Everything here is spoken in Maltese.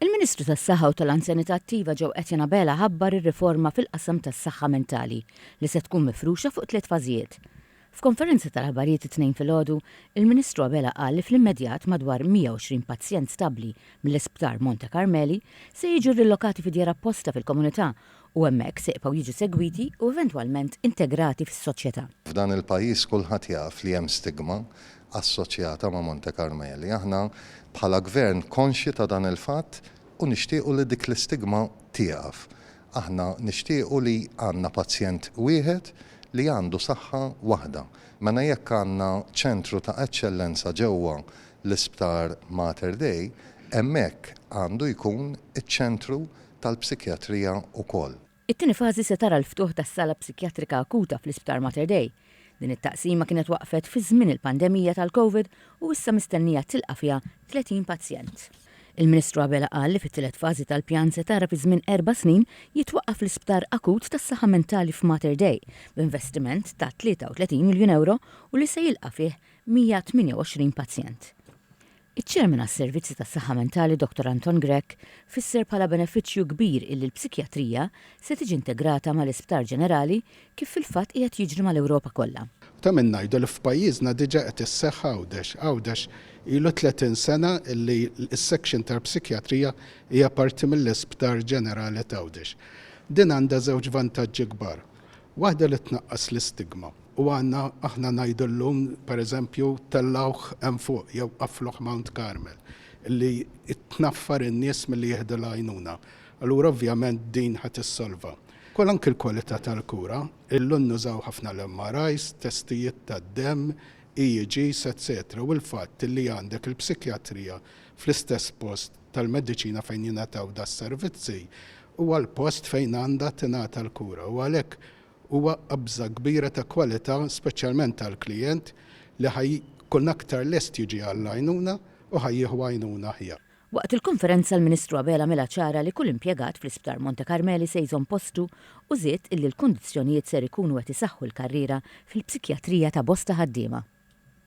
Il-Ministru tas-Saħħa u tal-Anzjanità Attiva Joe Etienne Abela ħabbar ir-riforma fil-qasam tas-saħħa mentali li se tkun mifruxa fuq tliet fażijiet. F'konferenza tal-aħbarijiet it-Tnejn filgħodu, il-Ministru Abela qal li fl-immedjat madwar 120 pazjent stabbli mill-Isptar Monte Carmeli se jiġu rrilokati fi djar apposta fil-komunità u hemmhekk se jibqgħu jiġu segwiti u eventwalment integrati fis-soċjetà. F'dan il-pajjiż kulħadd jaf li hemm stigma assoċjata ma' Monte Carmeli. Aħna bħala Gvern konxji ta' dan il-fatt u nixtiequ li dik l-istigma tieqaf. Aħna nixtiequ li għandna pazjent wieħed li għandu saħħa waħda. Mela jekk għandna ċentru ta' eċċellenza ġewwa l-Isptar Mater Dei, hemmhekk għandu jkun iċ-ċentru tal-psikjatrija wkoll. It-tieni fażi se tara l-ftuħ tas-sala psikjatrika akuta fl-Isptar Mater Dei. Din it-taqsima kienet waqfet fi żmien il-pandemija tal-Covid u issa mistennija tilqa' fiha 30 pazjent. Il-Ministru Abela qal li fit-tielet fażi tal-pjan se tara fi żmien erba' snin jitwaqqaf l-Isptar Akut tas-Saħħa Mentali f'Mater Dei b'investiment ta' 33 miljun ewro u li se jilqa' fih 128 pazjent. Iċ-Chairman għas-Servizzi tas-Saħħa Mentali Dottor Anton Grech fisser bħala benefiċċju kbir illi l-psikjatrija se tiġi integrata mal-Isptar Ġenerali kif fil-fatt qiegħed jiġri mal-Ewropa kollha. Ta' min ngħidu li f'pajjiżna diġà qed isseħħ Għawdex. Għawdex ilu 30 sena li s-section tal-psikjatrija hija parti mill-Isptar Ġenerali t'Għawdex. Din għandha żewġ vantaġġi kbar. Waħda li tnaqqas l-istigma. U għandna aħna ngħidu llum, per eżempju, tellgħuh hemm fuq jew qafluh Mount Carmel, li tnaffar in-nies milli jieħdu l-għajnuna. Allura ovvjament din ħa tissolva. Ukoll anki l-kwalità tal-kura, illum nużaw ħafna l-MRIs, testijiet tad-demm, EEGs, etc. U l-fatt li għandek il-psikjatrija fl-istess post tal-mediċina fejn jingħataw das-servizzi huwa l-post fejn għandha tingħata l-kura u għalhekk Huwa qabża kbira ta' kwalità speċjalment għall-klijent li ħa jkun aktar lest jiġi għall-għajnuna u ħa jieħu għajnuna aħjar. Waqt il-konferenza l-Ministru Abela għamilha ċara li kull impjegat fl-Isptar Monte Carmeli se jżomm postu u żied illi l-kundizzjonijiet ser ikunu qed isaħħu l-karriera fil-psikjatrija ta' bosta ħaddiema.